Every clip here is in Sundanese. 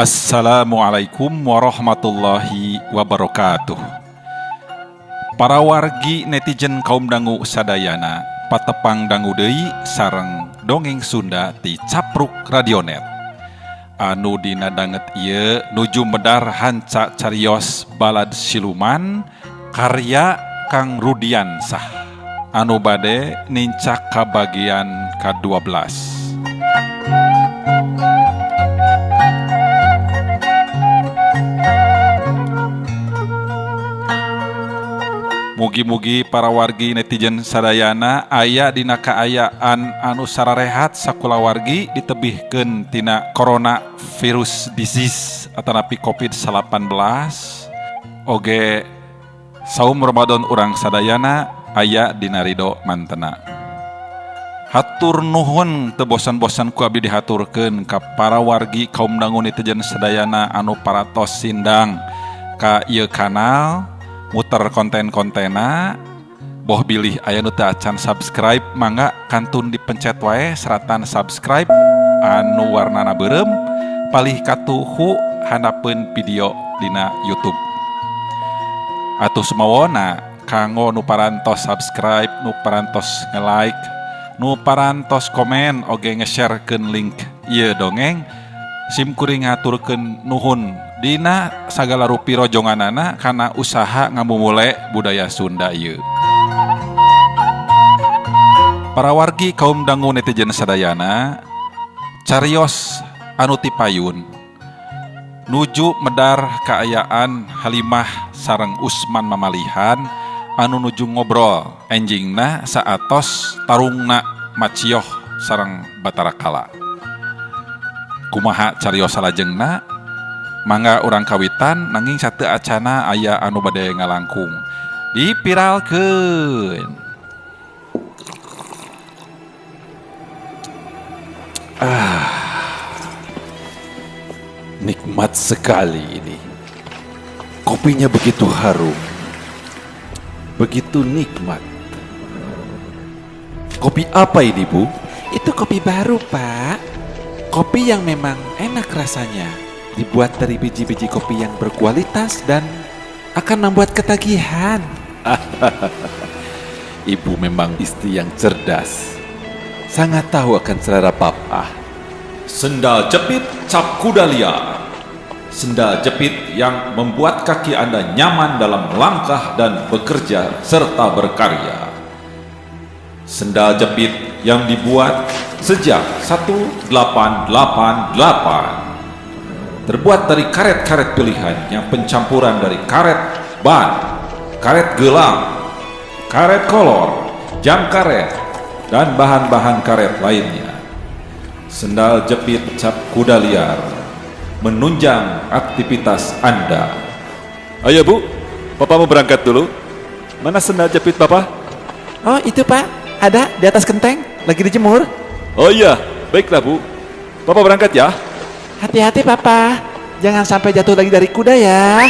Assalamualaikum warahmatullahi wabarakatuh. Para wargi netizen kaum dangu sadayana, patepang dangu deui sareng dongeng Sunda ti Capruk Radionet. Anu dina danget ieu nuju medar hanca carios balad siluman karya Kang Rudiansah. Anu bade nincak ka bagian ka-12. Mugi-mugi para wargi netizen sadayana aya dina kaayaan anu sararehat sakulawargi ditebihkeun tina corona virus disease atanapi COVID-19. Oge saum Ramadan urang sadayana aya dina ridho mantena. Hatur nuhun teu bosan-bosan ku abdi dihaturkeun ka para wargi kaum dangu netizen sadayana anu paratos sindang ka ieu kanal muter konten-kontena boh bilih aya nu teu acan subscribe mangga kantun dipencet wae seratan subscribe anu warnana beureum palih katuhu handapeun video dina YouTube. Atuh sumawona kanggo nu parantos subscribe, nu parantos nge-like, nu parantos komen oge nge-sharekeun link ieu dongeng, sim kuring ngaturkeun nuhun dina sagala rupi rojonganana kana usaha ngamumule budaya Sunda ieu. Para wargi kaum dangu netizen sadayana, carios anu tipayun nuju medar kaayaan Halimah sareng Usman mamalihan anu nuju ngobrol enjingna saatos tarungna macioh sareng Batara Kala. Kumaha carios salajengna? Mangga urang kawitan nanging sateu acana aya anu bade ngalangkung. Dipiralkeun. Ah, nikmat sekali ini. Kopinya begitu harum, begitu nikmat. Kopi apa ini, Bu? Itu kopi baru, Pak. Kopi yang memang enak rasanya. Dibuat dari biji-biji kopi yang berkualitas dan akan membuat ketagihan. Ibu memang istri yang cerdas. Sangat tahu akan selera papa. Sendal jepit cap kuda liar. Sendal jepit yang membuat kaki Anda nyaman dalam melangkah dan bekerja serta berkarya. Sendal jepit yang dibuat sejak 1888. Terbuat dari karet-karet pilihan yang pencampuran dari karet ban, karet gelang, karet kolor, jam karet, dan bahan-bahan karet lainnya. Sendal jepit cap kuda liar menunjang aktivitas Anda. Ayo Bu, Papa mau berangkat dulu. Mana sendal jepit Papa? Oh itu Pak, ada di atas kenteng, lagi dijemur. Oh iya, baiklah Bu. Papa berangkat ya. Hati-hati Papa, jangan sampai jatuh lagi dari kuda ya.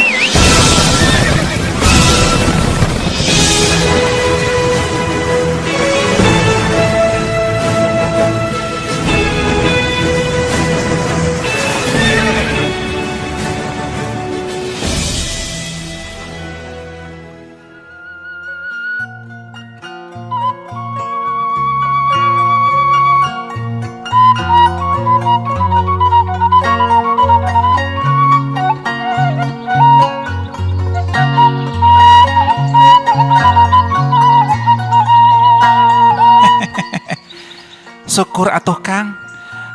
Syukur atuh Kang,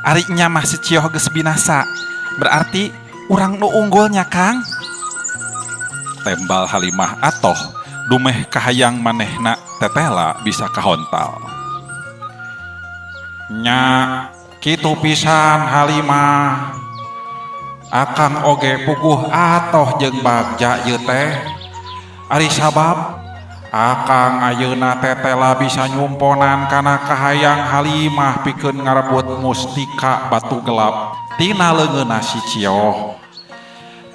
ari nya mah si Cioh geus binasa. Berarti urang nu unggulnya Kang. Tembal Halimah atoh dumeh kahayang manehna tetela bisa kahontal. Nya kitu pisan Halimah. Akang oge puguh atoh jeung bagja ieu teh. Ari sabab Akang ayeuna tetela bisa nyumponan kana kahayang Halimah pikeun ngarebut mustika batu gelap tina leungeunna si Cioh.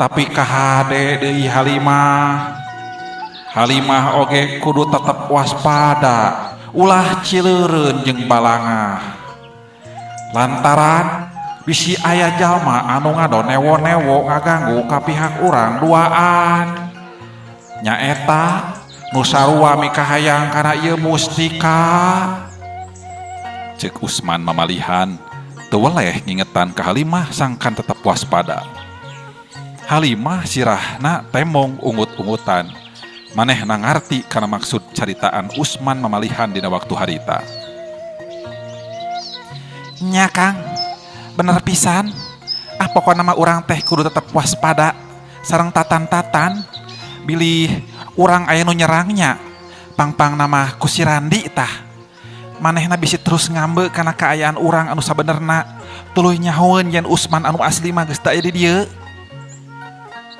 Tapi kahade deui Halimah. Halimah oge kudu tetep waspada, ulah cileureun jeung balangah. Lantaran Bisi aya jalma anu ngadon newo-newo ngaganggu ka pihak urang duaan. Nyaeta nu sarua mikahayang kana ieu mustika. Cek Usman mamalihan teu weleh ngingetan ka Halimah sangkan tetep waspada. Halimah sirahna temong ungut-ungutan. Manehna ngarti kana maksud caritaan Usman mamalihan dina waktu harita. Nya Kang, bener pisan. Ah pokona mah urang teh kudu tetep waspada sareng tatan-tatan bilih urang aya nu nyerangnya. Pang-pangna mah ku si Randi tah. Manehna bisi terus ngambe kana kaayaan urang anu sabenerna tuluy nyahoeun yen Usman anu asli mah geus teu aya di dieu.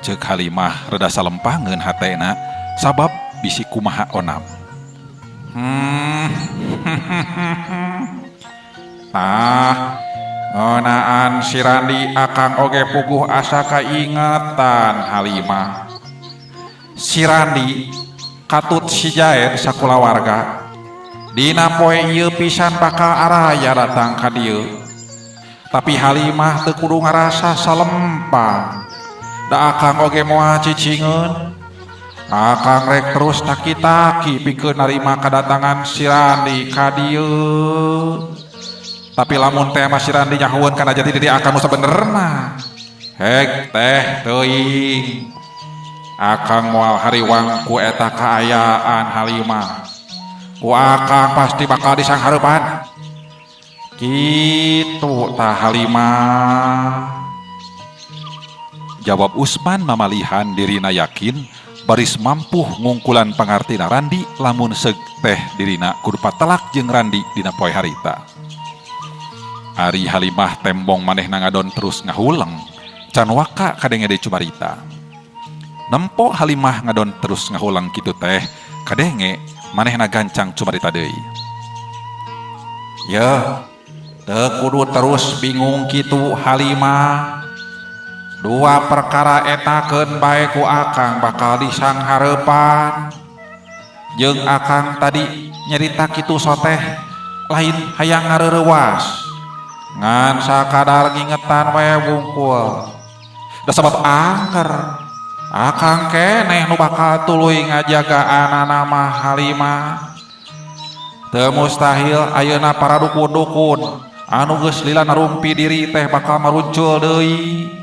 Ceuk Halimah reda salempangeun hatena sabab bisi kumaha onam. Tah, ngeunaan si Randi akang oge puguh asa kaingetan Halimah. Si Randi katut si Jaed sakulawarga. Dina poe ieu pisan bakal araya datang ka dieu. Tapi Halimah teu kudu ngarasa salempang. Da akang oge moal cicingeun. Akang rek terus taki-taki pikeun narima kadatangan si Randi ka dieu. Tapi lamun teh mah si Randi nyahueun kana jati diri akang nu sabenerna. Heg teh teuing. Akang moal hariwang ku eta kaayaan Halimah. Ku akang pasti bakal disanghareupan. Kitu tah Halimah. Jawab Usman mamalihan dirina yakin baris mampuh ngungkulan pangartina Randi lamun seug teh dirina kudu patelak jeung Randi dina poe harita. Ari Halimah tembong manehna ngadon terus ngahuleng can waka kadenge deui cumarita. Nempo Halimah ngadon terus ngahuleng kitu teh kadenge manehna gancang cumarita deui. Yeuh, teu kudu terus bingung kitu Halimah. Dua perkara etakeun bae ku akang bakal disanghareupan. Jeung akang tadi nyerita kitu soteh lain hayang ngareurewas. Ngan sakadar ngingetan we wungkul. Da sabab angger akang keneh nu bakal tuluy ngajagaanana mah Halimah. Teu mustahil ayeuna para dukun-dukun anu geus lila narumpi diri teh bakal maruncul deui.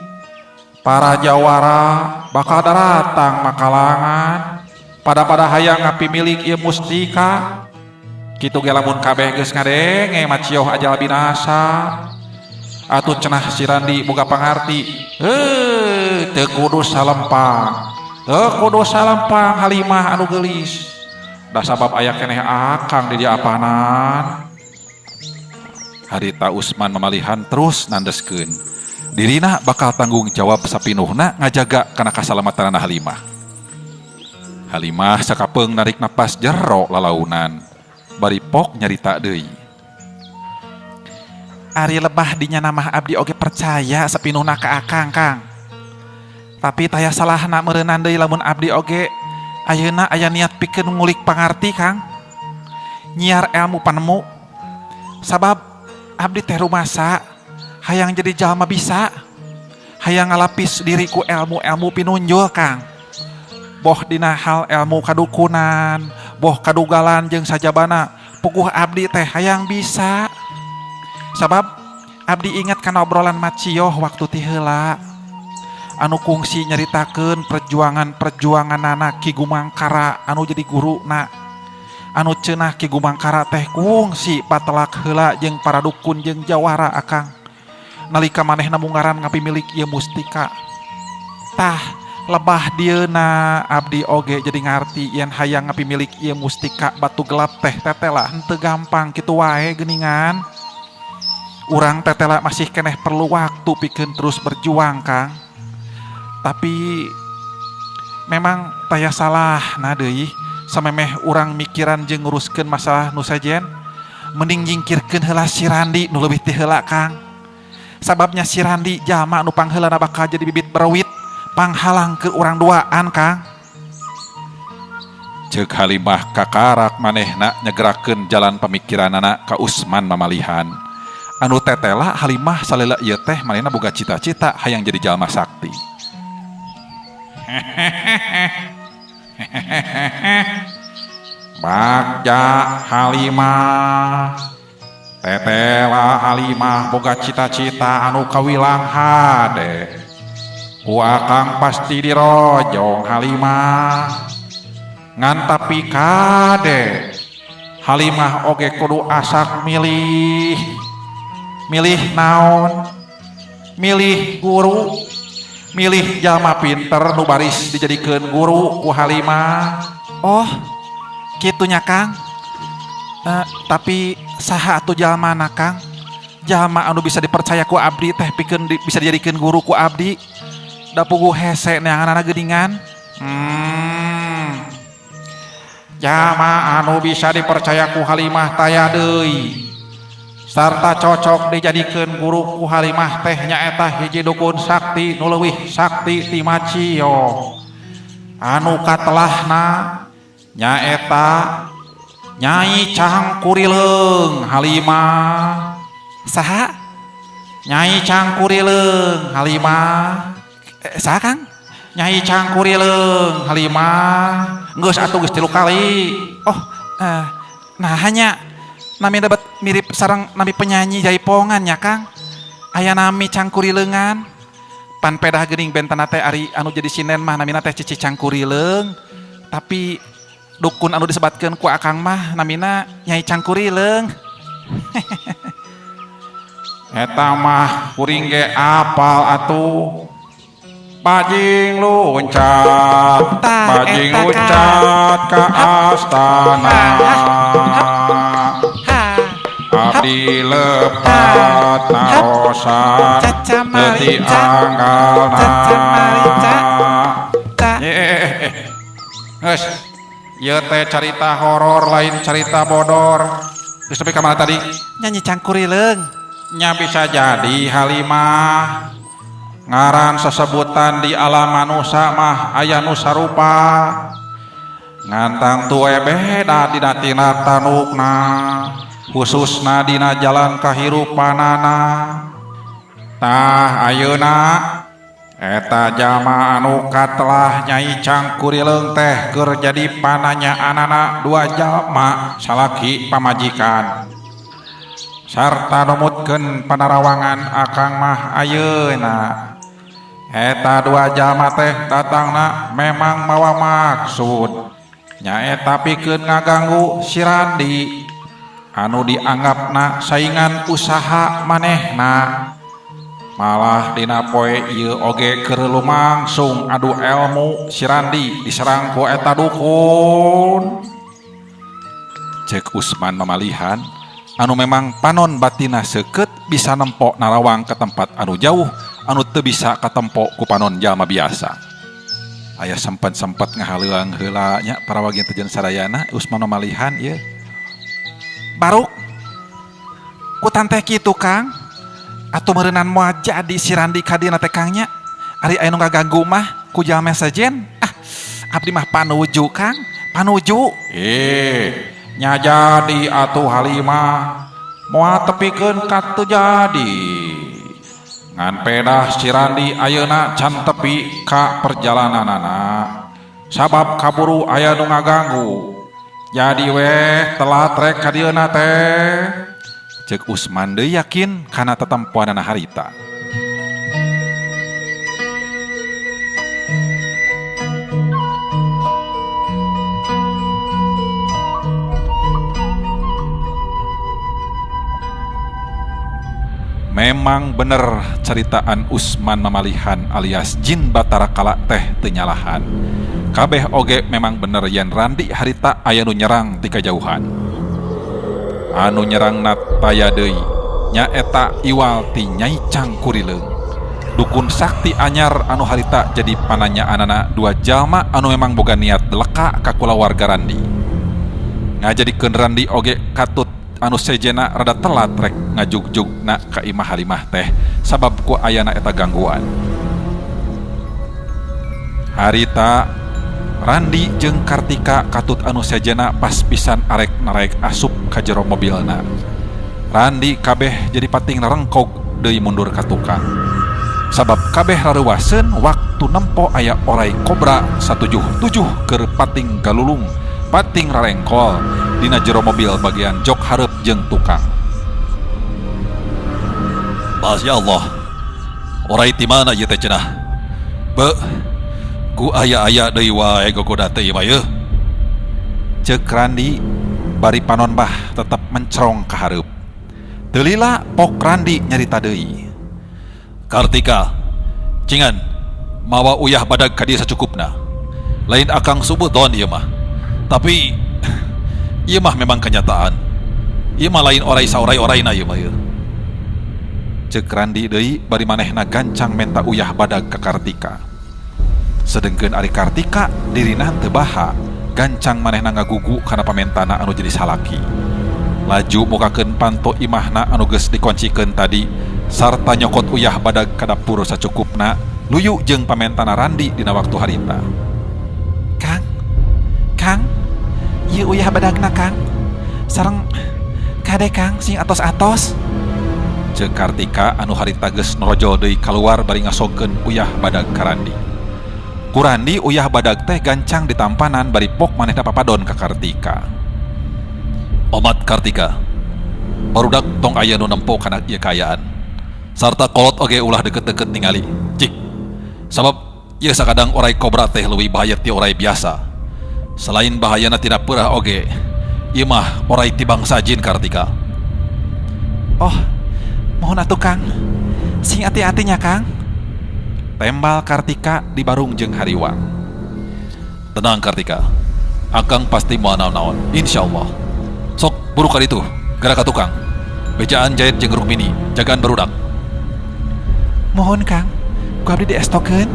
Para jawara bakal daratang makalangan pada-pada hayang ngapimilik ieu mustika. Kitu ge lamun kabeh geus ngadenge macioh ajal binasa. Atuh cenah si Randi boga pangarti. Heuh, teu kudu salempang. Teu kudu salempang Halimah anu geulis. Da sabab aya keneh akang di diapanan. Harita Usman mamalihan terus nandeskeun. Dirina bakal tanggung jawab sapinuhna ngajaga kana kasalamatanana Halimah. Halimah sakapeung narik napas jero lalaunan. Bari pok nyarita deui. Ari lebah dinya namah abdi oge percaya sapinuhna ka akang, Kang. Tapi taya salahna meureunan deui lamun abdi oge ayeuna aya niat pikeun ngulik pangarti, Kang. Nyiar ilmu panemu. Sabab abdi teh rumasa hayang jadi jalma bisa, hayang ngalapis diriku ilmu-ilmu pinunjul, Kang. Boh dina hal ilmu kadukunan, boh kadugalan jeung sajabana, puguh abdi teh hayang bisa. Sabab abdi ingat kana obrolan Macioh waktu ti heula. Anu kungsi nyaritakeun perjuangan-perjuanganana Ki Gumangkara anu jadi guruna. Anu cenah Ki Gumangkara teh kungsi patelak heula jeung para dukun jeung jawara akang. Nalika manehna mungaran ngapimilik ieu mustika. Tah lebah dieuna abdi oge jadi ngarti yen hayang ngapimilik ieu mustika batu gelap teh tetela henteu gampang kitu wae geuningan. Urang tetela masih keneh perlu waktu pikeun terus berjuang, Kang. Tapi memang taya salah na deui samemeh urang mikiran jeung nguruskeun masalah nu sejen mending nyingkirkeun heula si Randi nu leuwih ti heula, Kang. Sababnya si Randi jalma nu pangheulana bakal jadi bibit berwit panghalang ke urang duaan, Kang. Ceuk Halimah kakarak manehna nyegerakeun jalan pamikiranana ka Usman mamalihan. Anu tetela Halimah salila ieu teh manehna boga cita-cita hayang jadi jalma sakti. Bagja Halimah tetela Halimah boga cita-cita anu kawilang hade. Ku akang pasti dirojong Halimah. Ngan tapi kade Halimah oge kudu asak milih. Milih naon? Milih guru, milih jalma pinter nu baris dijadikeun guru ku Halimah. Oh, kitunya Kang. Tapi saha atuh jalmana Kang? Jalma anu bisa dipercaya ku abdi teh pikeun bisa dijadikeun guru ku abdi. Da puguh hese neanganana geuningan. Jalma anu bisa dipercaya ku Halimah taya deui. Sarta cocok dijadikeun guru ku Halimah teh nyaeta hiji dukun sakti nu leuwih sakti ti Macio. Anu katelahna nyaeta Nyai Cangkurileung Halimah. Saha? Nyai Cangkurileung Halimah. Saha Kang? Nyai Cangkurileung Halimah. Geus atuh geus 3 kali. Oh, nah hanya nami dapat mirip sareng nami penyanyi jaipongan nya Kang. Aya nami Cangkurileungan. Pan pedah geuning bentana teh ari anu jadi sinden mah namina teh Cici Cangkurileung. Tapi dukun anu disebatkeun ku akang mah namina Nyai Cangkurileung. Eta mah kuring ge apal atuh. Bajing loncat, bajing loncat ka astana. Abdi lepat narosan teu anggalna. Geus, ieu teh carita horor lain carita bodor. Geus nepi ka mana tadi? Nyanyi Cangkurileung. Nya bisa jadi Halimah. Ngaran sesebutan di alam manusa mah aya nu sarupa. Ngantang tue beda dina tina tanukna, khususna dina jalan kahirupanana. Tah ayeuna eta jalma anu katelah Nyai Cangkurileung teh keur jadi pananyaanana dua jalma salaki pamajikan. Sarta numutkeun panarawangan akang mah ayeuna. Eta dua jalma teh datangna memang mawa maksud nyaeta pikeun ngaganggu si Randi anu dianggapna saingan usaha manehna. Malah dina poe ieu oge keur lumangsung adu elmu si Randi diserang ku eta dukun. Cek Usman mamalihan anu memang panon batina seukeut bisa nempok narawang ke tempat anu jauh anu teu bisa katempo ku panon jalma biasa. Aya sempat-sempat ngahaleuang heula nya para wagi teh jeung sadayana Usman mamalihan ieu. Baruk ku tanteh kitu Kang. Atuh meureunan moal jadi si Randi ka dieuna teh Kang nya. Ari aya nu ngaganggu mah ku jalma sejen. Ah, abdi mah panuju Kang, panuju. Nya jadi atuh Halimah. Moal tepikeun ka teu jadi. Ngan pedah si Randi ayeuna can tepi ka perjalananana. Sabab kaburu aya nu ngaganggu. Jadi weh telat rek ka dieuna teh. Cek Usman deui yakin kana tetempoanana harita. Memang bener ceritaan Usman Mamalihan alias Jin Batara Kala teh teu nyalahan. Kabeh oge memang bener yen Randi harita aya nu nyerang ti kajauhan. Anu nyerangna taya deui nyaeta iwal ti Nyai Cangkurileung. Dukun sakti anyar anu harita jadi pananyaanana dua jalma anu memang boga niat leka ka kulawarga Randi. Ngajadikeun Randi oge katut anu sejena rada telat rek ngajugjugna ka imah Halimah teh sabab ku ayana eta gangguan. Harita Randi jeung Kartika katut anu sejena pas pisan arek narek asup ka jero mobilna. Randi kabeh jadi pating rarengkog deui mundur ka tukang. Sabab kabeh rareuwaseun waktu nempo aya orai kobra satujuh-tujuh keur pating galulung, pating rarengkol dina jero mobil bagian jok hareup jeung tukang. Masya Allah, orai ti mana ieu teh cenah? Beuh, ku aya-aya deui wae gogoda teh ieu mah yeuh. Ceuk Randi bari panon bah tetep mencerong ka hareup. Teu lila pok Randi nyarita deui. Kartika, cingan mawa uyah badag ka dieu sacukupna. Lain akang subuton ieu mah. Tapi ieu mah memang kenyataan. Ieu mah lain orai saorai-oraina ieu mah ieu. Ceuk Randi deui bari manehna gancang menta uyah badag ka Kartika. Sedengkeun ari Kartika dirina teu baha, gancang manehna ngagugu kana pamentana anu jadi salaki. Laju mukakeun panto imahna anu geus dikoncikeun tadi sarta nyokot uyah badag ka dapur sacukupna luyu jeung pamentana Randi dina waktu harita. Kang, Kang, ieu uyah badagna Kang. Sareng kade Kang sing atos-atos. Ceuk Kartika anu harita geus norojol deui kaluar bari ngasongkeun uyah badag ka Randi. Ku Randi uyah badag teh gancang ditampanan bari pok manehna papadon ka Kartika. Omat Kartika, barudak tong aya nu nempo kana ieu kaayaan. Sarta kolot oge ulah deket-deket ningali. Cik, sabab ieu sakadang orai kobra teh leuwih bahaya ti orai biasa. Selain bahayana tina peurah oge, ieu mah orai ti bangsa jin Kartika. Oh, mohon atuh Kang, sing ati-atinya Kang. Tembal Kartika dibarung jeung hariwang. Tenang Kartika, akang pasti moal naon-naon, insyaallah. Sok buru ka ditu, geura ka tukang. Bejaan jahit jeung Rukmini, jagaan barudak. Mohon Kang, ku abdi diestokeun.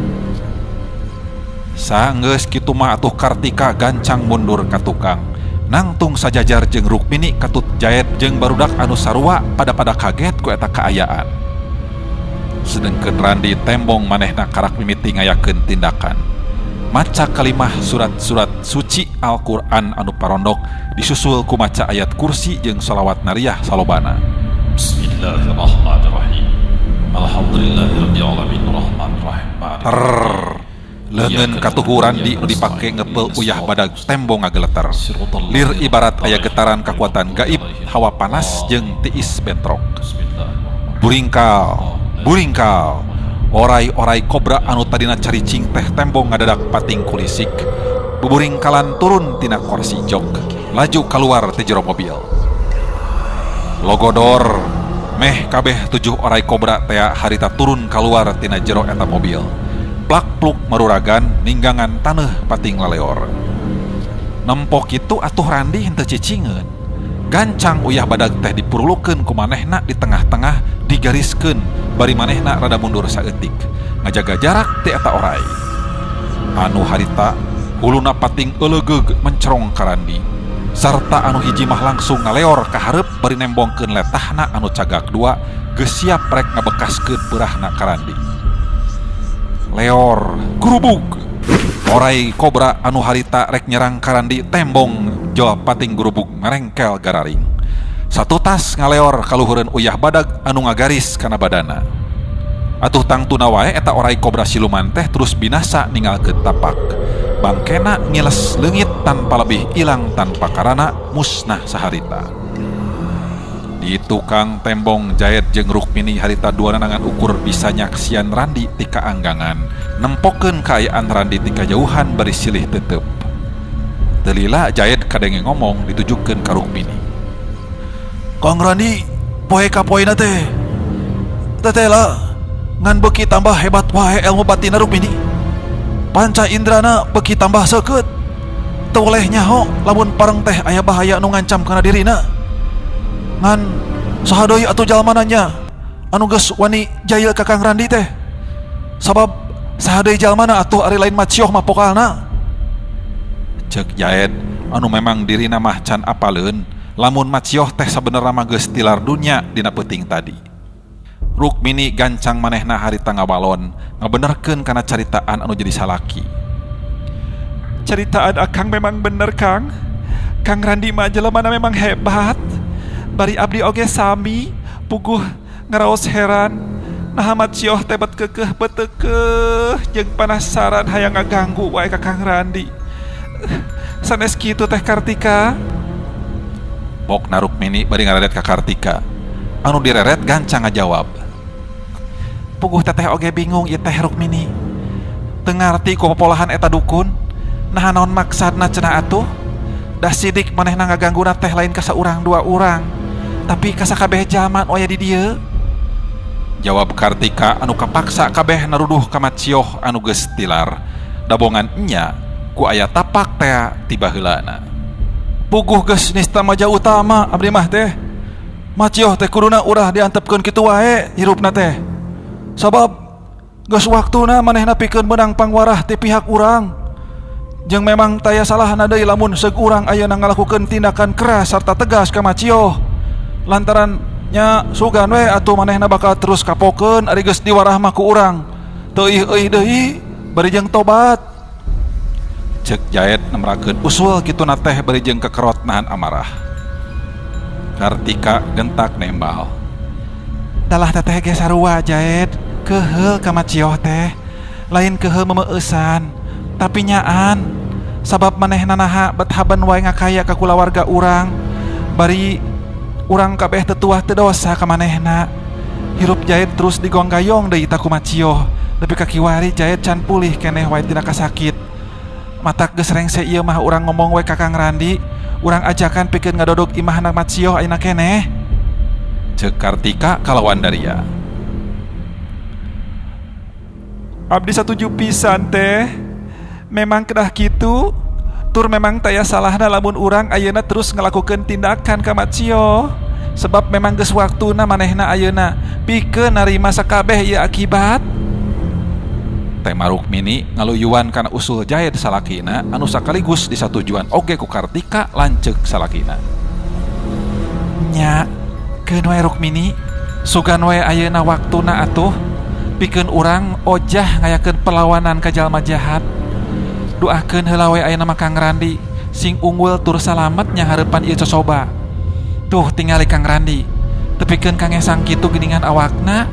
Sanggeus kitu mah atuh Kartika gancang mundur ka tukang. Nangtung sajajar jeung Rukmini katut jahit jeung barudak anu sarua pada-pada kaget ku eta kaayaan. Sedengkeun Randi tembong manehna karak mimiti ngayakeun tindakan. Maca kalimah surat-surat suci Al-Qur'an anu parondok disusul ku maca ayat kursi jeung sholawat nariyah salobana. Bismillahirrahmanirrahim. Alhamdulillahirabbil alamin arrahmanirrahim. Trrr. Leungeun katuhu Randi nu dipake ngepel uyah badag tembong ngageleter. Lir ibarat aya getaran kakuatan gaib, hawa panas jeung tiis bentrok. Buringkal, buringkal. Orai-orai kobra anu tadina caricing teh tembong ngadadak pating kulisik. Buburingkalan turun tina kursi jok, laju kaluar ti jero mobil. Logodor, meh kabeh 7 orai kobra tea harita turun kaluar tina jero eta mobil. Plak-pluk maruragan ninggangan taneuh pating laleor. Nempo kitu atuh Randi henteu cicingeun. Gancang uyah badag teh dipurulukeun ku manehna di tengah-tengah digariskeun bari manehna rada mundur saeutik ngajaga jarak ti eta orai. Anu harita huluna pating eulegeug mencerong ka Randi. Sarta anu hiji mah langsung ngaleor ka hareup bari nembongkeun letahna anu cagak dua geus siap rek ngabekaskeun peurahna ka Randi. Leor gurubug. Orai kobra anu harita rek nyerang ka Randi tembong jawab pating gurubug ngarengkel gararing. Satu tas ngaleor kaluhureun uyah badag anu ngagaris kana badana. Atuh tangtuna wae eta orai kobra siluman teh terus binasa ninggalkeun tapak. Bangkena ngiles leungit tanpa lebih ilang tanpa karana musnah saharita. Di tukang tembong jahit jeung Rukmini harita dua nangan ukur bisa nyaksian Randi tika anggangan. Nempokeun kaayaan Randi tika jauhan bari silih tetep. Telila jahit kadenge ngomong ditujukeun ka Rukmini. Kang Randi poe ka poena teh. Tetela ngan beuki tambah hebat wae ilmu batina Rukmini. Panca indrana beuki tambah seukeut. Teu oleh nyaho lamun pareng teh aya bahaya nu ngancam kana dirina. Ngan saha deui atuh jalmana nya anu geus wani jahil ka Kang Randi teh. Sabab saha deui jalmana atuh ari lain macioh mah pokalna. Ceuk Jaed anu memang dirina mah can apaleun lamun macioh teh sabenerna mah geus tilar dunya dina peuting tadi. Rukmini gancang manehna harita ngabalon ngabenerkeun kana caritaan anu jadi salaki. Caritaan akang memang bener Kang. Kang Randi mah jelemana memang hebat. Bari abdi oge sami puguh ngaraos heran. Naha Macioh teh bet keukeuh betekeuh jeung panasaran hayang ngaganggu wae ka Kang Randi. Sanes kitu teh Kartika. Pokna Rukmini bari ngareret ka Kartika. Anu direret gancang ngajawab. Puguh teteh oge bingung ieu teh Rukmini. Teu ngarti ku popolahan eta dukun. Naha naon maksadna cenah atuh? Da sidik manehna ngagangguna teh lain ka saurang dua urang, tapi ka sakabeh jalma nu aya di dieu. Jawab Kartika anu kapaksa kabeh naruduh ka Macioh anu geus tilar. Dabongan enya ku aya tapak tea ti baheulana. Puguh geus nista maja utama abdi mah teh. Macioh teh kuduna urah diantepkeun kitu wae hirupna teh. Sabab geus waktuna manehna pikeun meunang pangwarah ti pihak urang. Jeung memang taya salahna deui lamun seug urang ayeuna ngalakukeun tindakan keras sarta tegas ka Macioh. Lantaran nya sugan we atuh manehna bakal terus kapokeun ari geus diwarah mah ku urang. Teu euih-euih deui bari jeung tobat. Cek Jaed nemrakeun usul kituna teh bari jeung kekerot nahan amarah. Kartika gentak nembal. Dalah teteh ge sarua Jaed, keheul ka Macioh teh. Lain keheul memeueusan, tapi nyaan. Sabab manehna naha bet haben wae ngakaya ka kulawarga urang. Bari urang kabeh teu tuah teu dosa ka manehna. Hirup Jaed terus digonggayong deui ta ku Macioh. Nepi ka kiwari Jaed can pulih keneh wae tina kasakit. Matak geus rengse ieu mah urang ngomong we ka Kang Randi, urang ajakan pikeun ngadodog imahna Macioh ayeuna keneh. Ceuk Kartika kalawan daria. Abdi satuju pisan teh. Memang kedah kitu, tur memang taya salahna lamun urang ayeuna terus ngalakukeun tindakan ka Macioh. Sebab memang geus waktuna manehna ayeuna pikeun narima sakabeh ieu akibat. Tema Rukmini ngaluyuan kana usul Jaed salakina anu sakaligus disatujuan oge ku Kartika lanceuk salakina. Nya, keun wae Rukmini, sugan wae ayeuna waktuna atuh pikeun urang ojah ngayakeun perlawanan ka jalma jahat. Doakeun heula we ayeuna mah Kang Randi sing unggul tur salamet nya hareupan ieu cocoba. Tuh tingali Kang Randi, tepikeun ka ngesang kitu geuningan awakna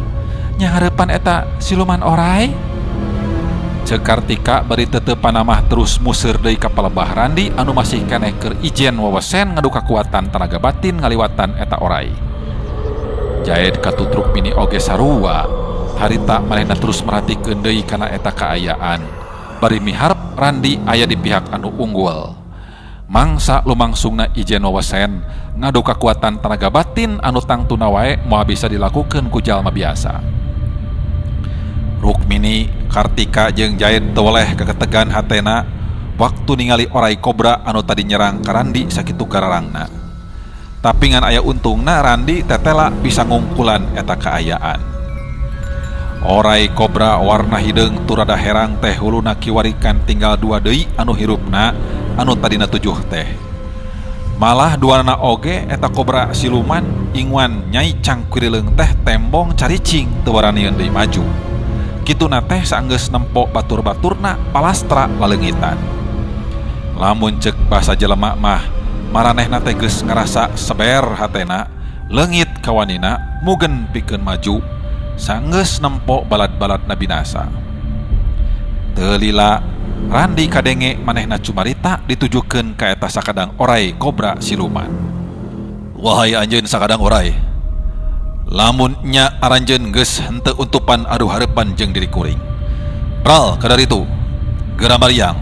nya hareupan eta siluman orai. Ceuk Kartika bari teteu panamah terus museur deui ka palebah Randi anu masih keneh keur ijen wewesen ngadu kakuatan tanaga batin ngaliwatan eta orai. Jaed katut Rukmini oge sarua, harita manehna terus merhatikeun deui kana eta kaayaan. Bari miharep Randi aya di pihak anu unggul. Mangsa lumangsungna ijen wewesen ngadu kakuatan tanaga batin anu tangtuna wae moal bisa dilakukeun ku jalma biasa. Rukmini, Kartika jeung Jaed teu weleh kaketegan hatena waktu ningali orai kobra anu tadi nyerang ka Randi sakitu gararangna. Tapi ngan aya untungna Randi tetela bisa ngungkulan eta kaayaan. Orai kobra warna hideung turada herang teh huluna kiwarikan tinggal dua deui anu hirupna anu tadina 7 teh. Malah duanana oge eta kobra siluman inguan Nyai Cangkurileung teh tembong caricing teu waranieun deui maju. Kituna teh saenggeus nempo batur-baturna palastra laleungitan. Lamun ceuk basa jelema mah maranehna teh geus ngarasa seber hatena, leungit kawanina mugen pikeun maju saenggeus nempo balad-baladna binasa. Teu lila Randi kadenge manehna cumarita ditujukeun ka eta sakadang orai kobra siluman. Wahai anjeun sakadang orai, lamun nya aranjeun geus henteu untupan adu hareupan jeung diri kuring. Pral kadaritu, geura mariang.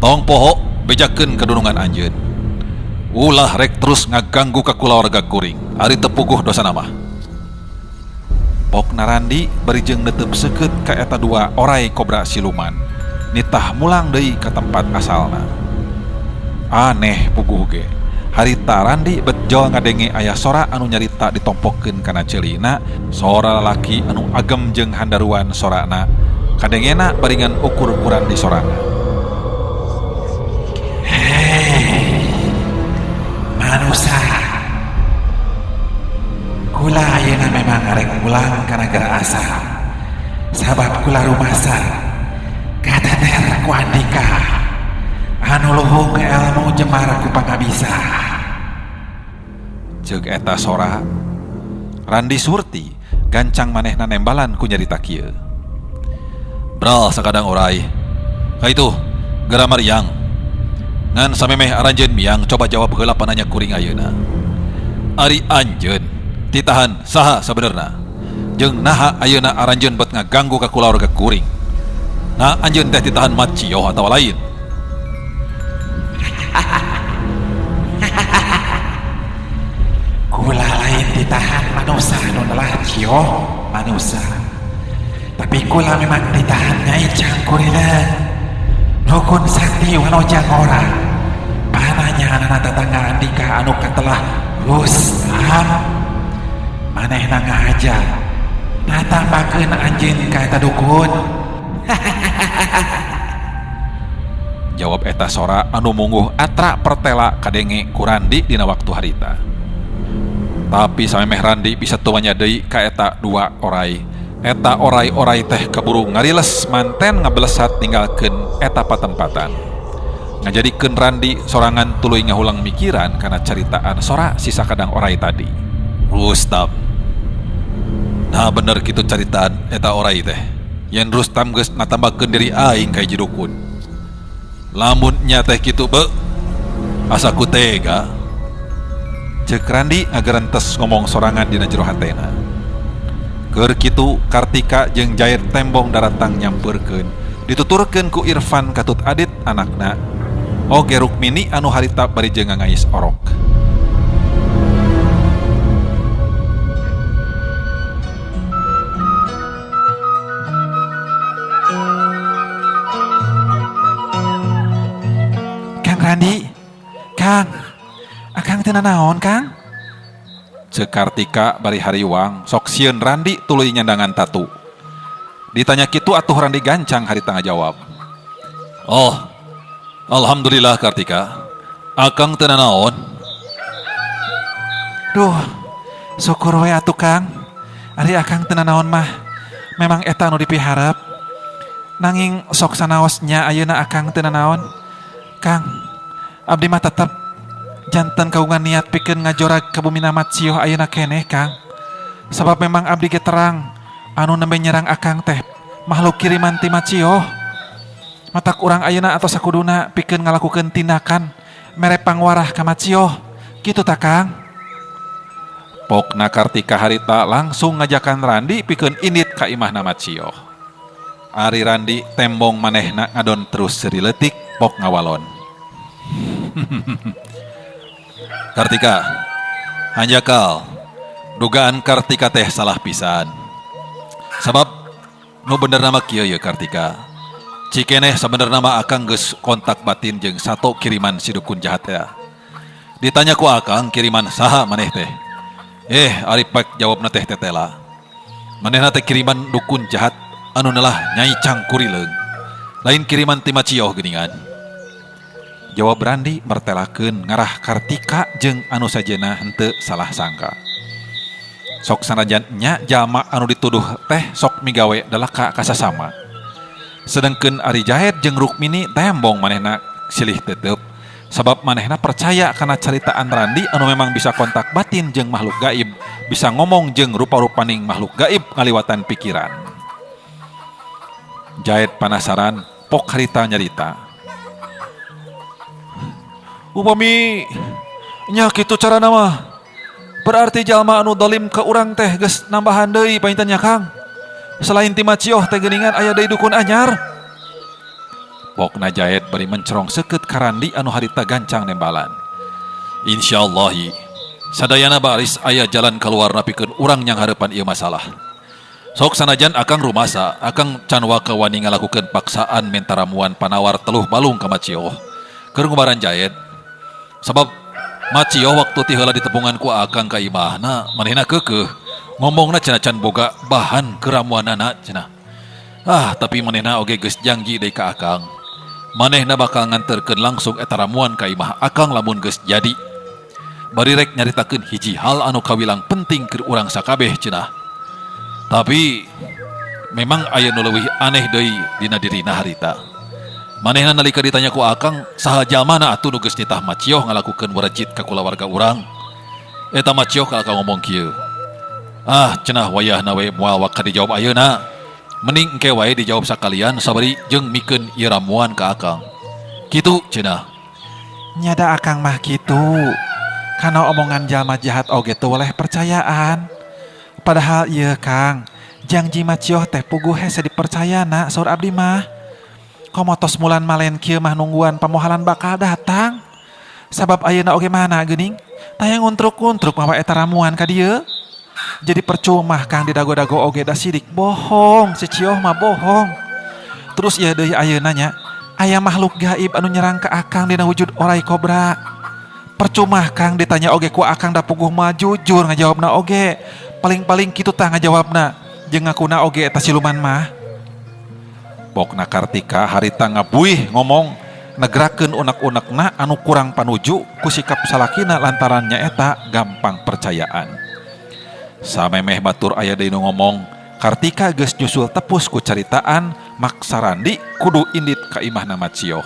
Tong poho bejakeun kadunungan anjeun. Ulah rek terus ngaganggu ka kulawarga kuring, ari teu puguh dosana mah. Pokna Randi bari jeung netep seukeut ka eta dua orai kobra siluman. Nitah mulang deui ka tempat asalna. Aneh puguh ge. Harita Randi betjol ngadenge aya sora anu nyarita ditompokeun kana ceulina, sora lalaki anu agem jeung handaruan sorana. Kadengena baringan ukur-ukuran di sorana. Hei, manusia. Kula ayeuna memang arek pulang ka nagara asal. Sabab kula rumasa kataner ku andika anu luhung ilmu jemar ku pangabisa. Ceuk eta sora. Randi Surti gancang manehna nembalan ku nyarita kieu. Bral sakadang orai. Kaitu, geura mariang. Ngan samemeh aranjeun miang coba jawab heula pananya kuring ayeuna. Ari anjeun titahan saha sabenerna? Jeung naha ayeuna aranjeun bet ngaganggu ka kulawarga kuring? Nah anjeun teh titahan Macioh atawa lain? Kula lain ditahan manusa anu nelah cioh manusa. Tapi kula memang ditahan Nyai Cangkurileung. Dukun sakti wanoja ngora. Pananya anak tetangga Andika anu katelah Rustam. Manehna ngahaja. Natambakeun anjeun ka eta dukun. Jawab eta sora anu mungguh atra pertela kadenge ku Randi dina waktu harita. Tapi samemeh Randi bisa tumanya deui ka eta dua orai. Eta orai-orai teh kaburu ngariles manten ngabelesat ninggalkeun eta patempatan. Ngajadikeun Randi sorangan tuluy ngahulang mikiran kana caritaan sora si sakadang orai tadi. Rustam. Nah bener kitu caritaan eta orai teh. Yen Rustam geus natambakeun diri aing ka hiji dukun. Lamun nya teh kitu be, asa ku tega. Ceuk Randi ngagerentes ngomong sorangan dina jero hatena. Keur kitu Kartika jeung Jair tembong daratang nyampeurkeun. Dituturkeun ku Irfan katut Adit anakna. Oge Rukmini anu harita bari jeung ngangais orok. Kang Randi, Kang, Akang teu nanaon, Kang? Ceuk Kartika bari hariwang, sok sieun Randi tuluy nyandangan tatu. Ditanya kitu atuh Randi gancang harita ngajawab. Oh, alhamdulillah Kartika, Akang teu nanaon. Duh, syukur we atuh Kang. Ari Akang teu nanaon mah, memang eta anu dipiharep. Nanging sok sanaosnya ayeuna Akang teu nanaon. Kang, abdi mah tetep janten kagungan niat pikeun ngajorag ka bumi Macioh ayeuna keneh, Kang. Sabab memang abdi ge terang anu nembe nyerang Akang teh makhluk kiriman ti Macioh. Matak urang ayeuna atos sakuduna pikeun ngalakukeun tindakan mere pangwarah ka Macioh. Kitu ta, Kang? Pokna Kartika harita langsung ngajakan Randi pikeun indit ka imahna Macioh. Ari Randi tembong manehna ngadon terus seuri leutik pok ngawalon. Kartika, hanjakal, dugaan Kartika teh salah pisan. Sabab nu bener nama kieu ye Kartika. Cikeneh sabenerna mah Akang geus kontak batin jeung sato kiriman si dukun jahat ya. Ditanya ku Akang kiriman saha maneh teh. Ari pek jawabna teh tetela. Manehna teh kiriman dukun jahat anu nelah Nyai Cangkurileung. Lain kiriman ti Macioh geuningan. Jawab Randi mertelakeun ngarah Kartika jeung anu sajena henteu salah sangka. Sok sanajan nya jalma anu dituduh teh sok migawe dalaka kasasama. Sedengkeun Ari Jahed jeung Rukmini tembong manehna silih tetep sabab manehna percaya kana caritaan Randi anu memang bisa kontak batin jeung makhluk gaib, bisa ngomong jeung rupa-rupaning makhluk gaib ngaliwatan pikiran. Jahed panasaran pok harita nyarita. Upami nya kitu carana mah. Berarti jalma anu dolim ke urang teh geus nambahan deui painten nya Kang. Selain ti Macioh teh geuningan aya deui dukun anyar. Pokna Jahed bari mencerong seukeut ka Randi anu harita gancang nembalan. Insyaallahi sadayana baris aya jalan kaluar napikeun urang nyanghareupan ieu masalah. Sok sanajan Akang rumasa, Akang can waka wani ngalakukeun paksaan minta ramuan panawar teluh balung ka Macioh. Keur ngubaran Jahed. Sabab Macioh waktu ti heula ditepungan ku Akang ka imahna, manehna keukeuh. Ngomongna cenah can boga bahan keramuanana cenah. Ah, tapi manehna oge geus janji deui ka Akang. Manehna bakal nganterkeun langsung eta ramuan ka imah Akang lamun geus jadi. Bari rek nyaritakeun hiji hal anu kawilang penting keur urang sakabeh cenah. Tapi memang aya nu leuwih aneh deui dina dirina harita. Manehna nalika ditanya ku Akang, saha jalmana atuh nu geus nitah Macioh ngalakukeun warajit ka kulawarga urang. Eta mah Cioh ka akang ngomong kieu. Ah, cenah wayahna we moal waka dijawab ayeuna. Mending engke wae dijawab sakalian sabari jeung mikeun ieu ramuan ka akang. Kitu cenah. Nya da akang mah kitu. Kana omongan jalma jahat oge teu weleh percayaan. Padahal ieu Kang, jangji Macioh teh puguh hese dipercayana saur abdi mah. Komo tos mulan malen kieu mah nungguan pamohalan bakal datang. Sabab ayeuna oge mana geuning? Taya nguntruk-nguntruk mawa eta ramuan ka dieu. Jadi percuma Kang didago-dago oge da sidik bohong, si Cioh mah bohong. Terus ieu deui ayeuna nya, aya makhluk gaib anu nyerang ka akang dina wujud orai kobra. Percuma Kang ditanya oge ku akang da puguh mah jujur ngajawabna oge. Paling-paling kitu tah ngajawabna jeung ngakuna oge eta siluman mah. Pokna Kartika harita ngabuih ngomong negrakeun unek-unekna anu kurang panuju ku sikap salakina lantaran nyaeta gampang percayaan. Samemeh batur aya deui nu ngomong, Kartika geus nyusul tepus ku caritaan maksa Randi kudu indit ka imahna Macioh.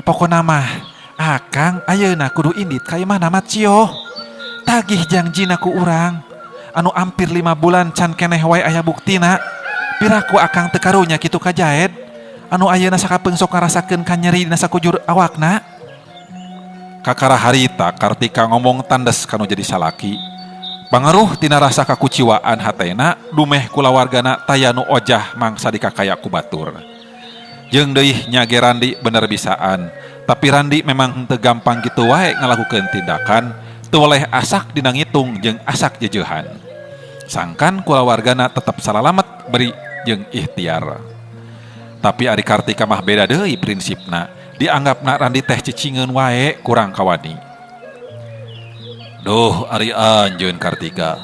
Pokona mah akang ayeuna kudu indit ka imahna Macioh. Tagih jangjina ku urang. Anu ampir 5 bulan can keneh wae aya buktina. Piraku akang teu karunya kitu ka Jaed. Anu ayeuna sakapeung sok ngarasakeun kanyeri dina sakujur awakna. Kakara harita Kartika ngomong tandes kanu jadi salaki. Pangaruh tina rasa kakuciwaan hatena dumeh kulawargana taya nu ojah mangsa dikakaya ku batur. Jeung deui nya ge Randi bener bisaan, tapi Randi memang henteu gampang kitu wae ngalakukeun tindakan, teu weleh asak dina ngitung jeung asak jejeuhan. Sangkan kulawargana tetep salalamet beri jeung ikhtiar. Tapi ari Kartika mah beda deui prinsipna, dianggapna Randi teh cicingeun wae kurang kawani. Duh ari anjeun Kartika.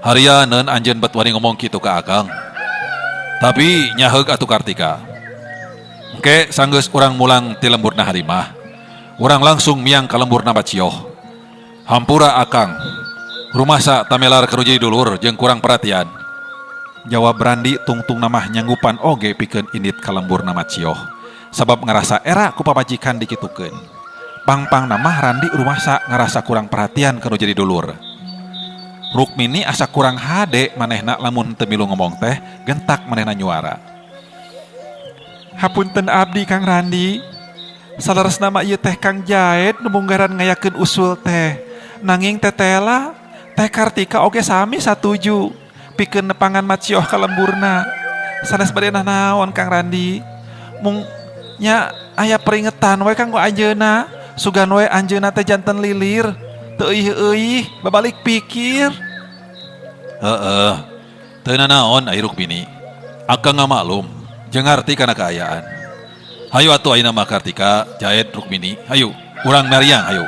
Harianeun anjeun bet wani ngomong kitu ka akang. Tapi nyaheug atuh Kartika. Engke sanggeus urang mulang ti lemburna harimah. Urang langsung miang ka lemburna Bacioh. Hampura akang. Rumasa tamelar karu jadi dulur jeung kurang perhatian. Jawab Randi tungtung namah nyanggupan oge pikeun indit ka lemburna Macioh. Sabab ngarasa era ku pamajikan dikitukeun. Pang-pang namah Randi rumasa ngarasa kurang perhatian kanu jadi dulur. Rukmini asa kurang hade manehna lamun teu milu ngomong teh gentak manehna nyuara. Hapunten abdi Kang Randi. Saleresna mah ieu teh Kang Jaed nu munggaran ngayakeun usul teh. Nanging tetela teh Kartika oge sami satuju pikeun nepangan Macioh ka lemburna. Sanes bade naon Kang Randi. Mung nya aya peringetan we kanggo anjeunna. Sugan we anjeunna teh janten lilir, teu euih-euih, babalik pikir. Heeh. Teu nanaon ai Rukmini. Akang ngamaklum, jeung ngarti kana kaayaan. Hayu atuh ayeuna mah Kartika, Jaed, Rukmini, hayu urang meriang hayu.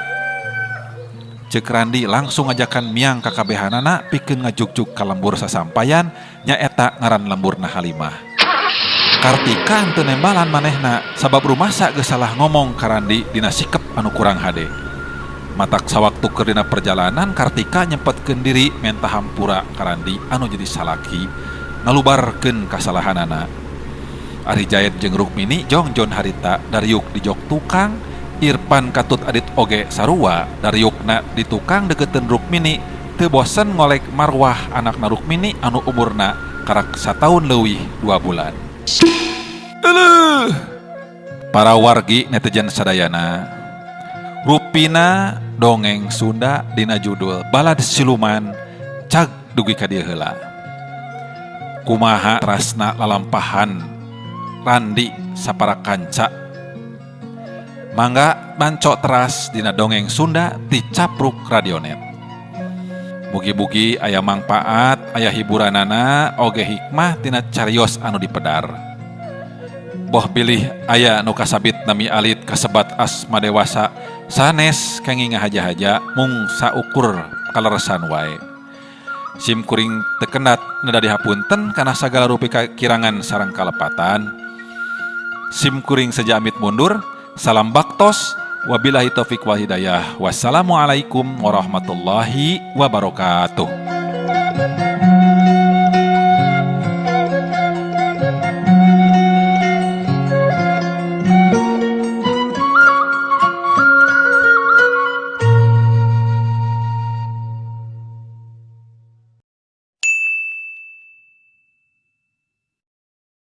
Ceuk Randi langsung ngajakan miang ka kabehanana pikeun ngajugjug ka lembur sasampayan nyaeta ngaran lemburna Halimah. Kartika henteu nembalan manehna sabab rumasa geus salah ngomong ka Randi dina sikep anu kurang hade. Matak sawaktu keur dina perjalanan Kartika nyempetkeun diri menta hampura ka Randi anu jadi salaki ngalubarkeun kasalahanana. Ari Jaed jeung Rukmini jongjon harita dariuk di jok tukang, Irfan katut Adit oge sarua dariukna di tukang deketeun Rukmini teu bosen ngolek marwah anakna Rukmini anu umurna karak sataun leuwih 2 bulan. Euleuh. Para wargi netizen sadayana, rupina dongeng Sunda dina judul Balad Siluman cag dugi ka dieu heula. Kumaha rasna lalampahan Randi sapara kanca. Mangga bancok teras dina dongeng Sunda ti Capruk Radionet. Mugi-mugi aya mangpaat, aya hiburanana, oge hikmah tina carios anu dipedar. Boh bilih aya nu kasabit nami alit kasebat asma dewasa sanes kenging ngahaja-haja mung saukur kaleresan wae. Sim kuring tekenat neda dihapunten kana sagala rupi kakirangan sareng kalepatan. Sim kuring seja amit mundur, salam baktos, wabillahi taufik wal hidayah. Wassalamualaikum warahmatullahi wabarakatuh.